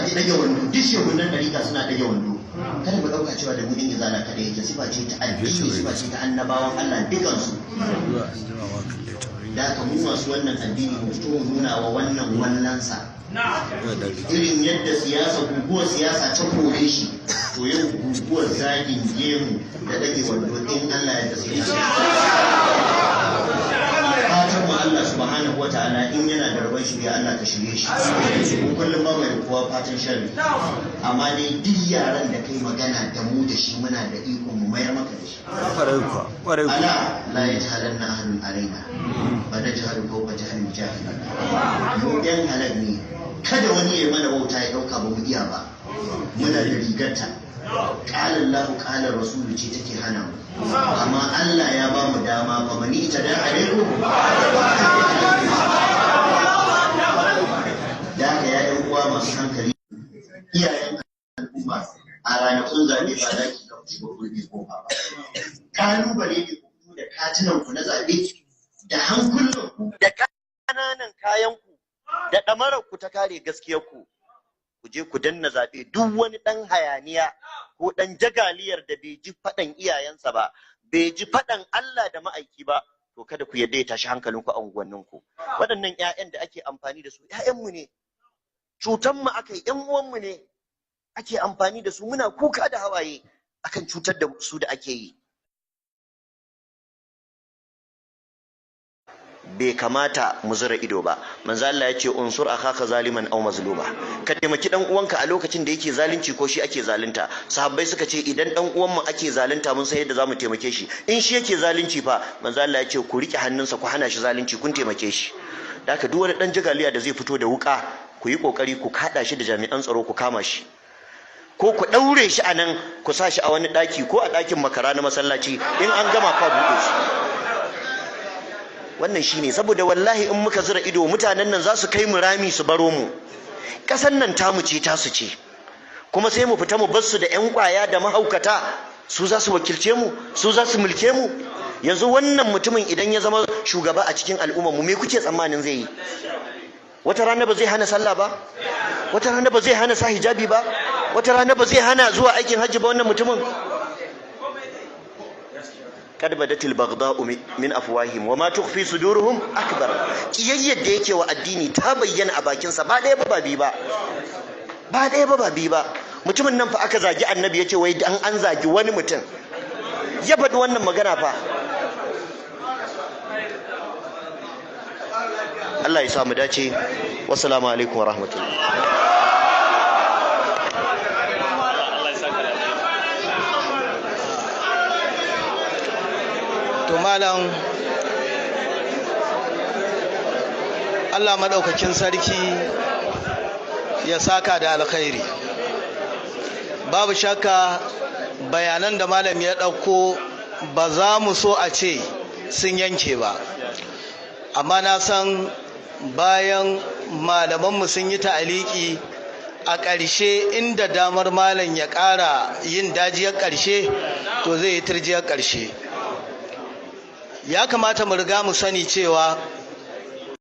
zagi ɗage wando, duk shehunan ɗariƙa suna ɗage wando. Kada mu ɗauka cewa da mu ɗin izala kaɗai yake, sifa ce ta addini, sifa ce ta annabawan Allah dukansu. Da haka mu masu wannan addini mu fito mu nuna wa wannan wallansa. Irin yadda siyasa, guguwar siyasa ta kore shi, to yau guguwar zagin gemu da ɗage wando in Allah ya tafi. Fatan mu Allah subhanahu wa ta'ala in yana da rabon shirya, Allah ka shirye shi. Mu kullum ba mai kowa fatan sharri, amma dai duk yaran da kai magana da mu da shi, muna da iko mu mayar maka da shi. Kwarai kuwa. Ala la yajhalanna ahadun alaina fa najhalu fawqa jahlil jahilin. Mu yan halal ne, kada wani ya mana wauta ya dauka ba mu iya ba. Muna da rigarta. Qala Allah, qala rasulu ce take hana mu, amma Allah ya ba mu dama, fa mani ita da alaikum. Da haka ya yan uwa masu hankali, iyayen al'umma, a ranakun zaɓe ba za ki ka shiga gurbi ko ba, kalubale ne ku fito da katunan ku na zaɓe da hankulan ku da ƙananan kayan ku da ɗamarar ku ta kare gaskiyar ku. Ku je ku danna zaɓe. Duk wani ɗan hayaniya ko ɗan jagaliyar da bai ji faɗan iyayensa ba, bai ji faɗan Allah da ma'aiki ba, to kada ku yarda ya tashi hankalinku a unguwanninku. Waɗannan 'ya'yan da ake amfani da su, 'ya'yanmu ne, cutan mu aka yi, 'yan uwanmu ne ake amfani da su. Muna kuka da hawaye akan cutar da su da ake yi. Bai kamata mu zura ido ba. Manzo Allah ya ce: "Unsur akhaka zaliman aw mazluma." Ka taimaki dan uwanka a lokacin da yake zalunci ko shi ake zalunta. Sahabbai suka ce: "Idan dan uwan mu ake zalunta, mun san yadda zamu taimake shi, in shi yake zalunci fa?" Manzo Allah ya ce: "Ku rike hannunsa, ku hana shi zalunci, kun taimake shi." Da haka duk wani dan jagaliya da zai fito da wuka, ku yi kokari ku kada shi da jami'an tsaro, ku kama shi ko ku ɗaure shi a nan, ku sa shi a wani ɗaki ko a ɗakin makara na masallaci. In an gama fa buɗe shi. Wannan shine, saboda wallahi in muka zura ido, mutanen nan za su kai mu rami su baro mu. Ƙasan nan tamu ce, tasu ce. Kuma sai mu fita mu bar su da ƴan ƙwaya da mahaukata, su za su wakilce mu, su za su mulke mu. Yanzu wannan mutumin idan ya zama shugaba a cikin al'ummar mu, me kuke tsammanin zai yi? Wata rana ba zai hana sallah ba, wata rana ba zai hana sa hijabi ba, wata rana ba zai hana zuwa aikin hajji ba. Wannan mutumin, kad badatil baghda'u min afwahihim wa ma tukhfi suduruhum akbar. Kiyayyar da yake wa addini ta bayyana a bakin sa, ba ɗaya ba ba biyu ba, ba ɗaya ba ba biyu ba. Mutumin nan fa aka zagi annabi, yace wai dan an zagi wani mutum ya faɗi wannan magana fa. Allah ya sa mu dace. Wassalamu alaikum wa rahmatullah. To malam, Allah madaukakin sarki ya saka da alkhairi. Babu shakka bayanan da malam ya ɗauko ba za mu so a ce sun yanke ba, amma na san bayan malamanmu sun yi ta'aliki a ƙarshe, inda damar malam ya ƙara yin dajiyar ƙarshe, to zai yi turjiyar ƙarshe. Ya kamata mu riga mu sani cewa